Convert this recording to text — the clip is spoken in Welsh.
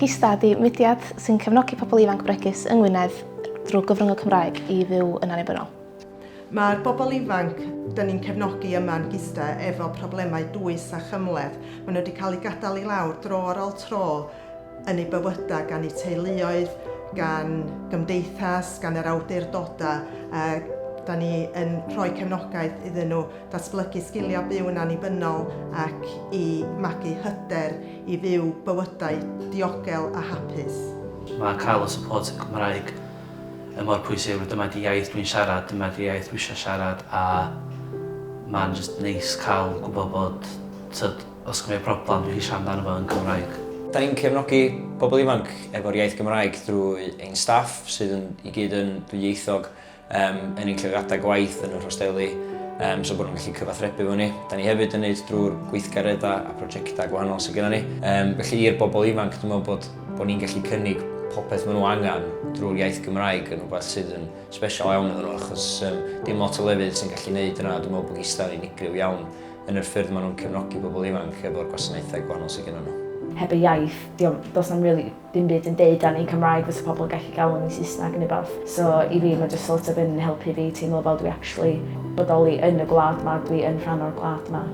GISDA ydy mudiad sy'n cefnogi pobl ifanc bregus yng Ngwynedd drwy gyfrwng y Cymraeg i fyw yn annibynnol. Mae'r bobl ifanc 'dyn ni'n cefnogi yma yn GISDA efo problemau dwys a chymhleth. Maen nhw wedi cael eu gadael i lawr dro ar ôl tro yn eu bywydau gan eu teuluoedd, gan gymdeithas, gan yr awdurdodau. A da ni yn rhoi cefnogaeth iddyn nhw datblygu sgiliau byw yn annibynnol ac i magu hyder i fyw bywydau diogel a hapus. Mae cael y support yn Gymraeg yn mor pwysig, dyma 'di iaith dwi'n siarad, dyma 'di iaith dwi eisiau siarad a mae'n just neis cael gwybod bod tyd, os gynna i problem dwi'n gallu siarad amdano fo yn Cymraeg. Da ni'n cefnogi pobl ifanc efo'r iaith Gymraeg drwy ein staff sydd yn, i gyd yn ddwyieithog um, yn ein lleoliadau gwaith yn yr hosteli, um, so bod nhw'n gallu cyfathrebu efo ni. Da ni hefyd yn neud drwy'r gweithgareddau a prosiectau gwahanol sydd gennym ni. Um, felly i'r bobl ifanc, dwi'n meddwl bod, bod ni'n gallu cynnig popeth maen nhw angen drwy'r iaith Gymraeg yn rhywbeth sydd yn special iawn iddyn nhw, achos um, dim lot o lefydd sy'n gallu neud yna. Dwi'n meddwl bod GISDA yn unigryw iawn yn yr ffyrdd maen nhw'n cefnogi bobl ifanc efo'r gwasanaethau gwahanol sydd gennym nhw. Heb y iaith, diom, does na'm really dim byd yn deud dan ni'n Cymraeg fysa pobl yn gallu galw ni'n Saesneg neu beth. So i fi mae just sort of yn helpu fi teimlo fel dwi actually bodoli yn y gwlad ma, dwi yn rhan o'r gwlad ma.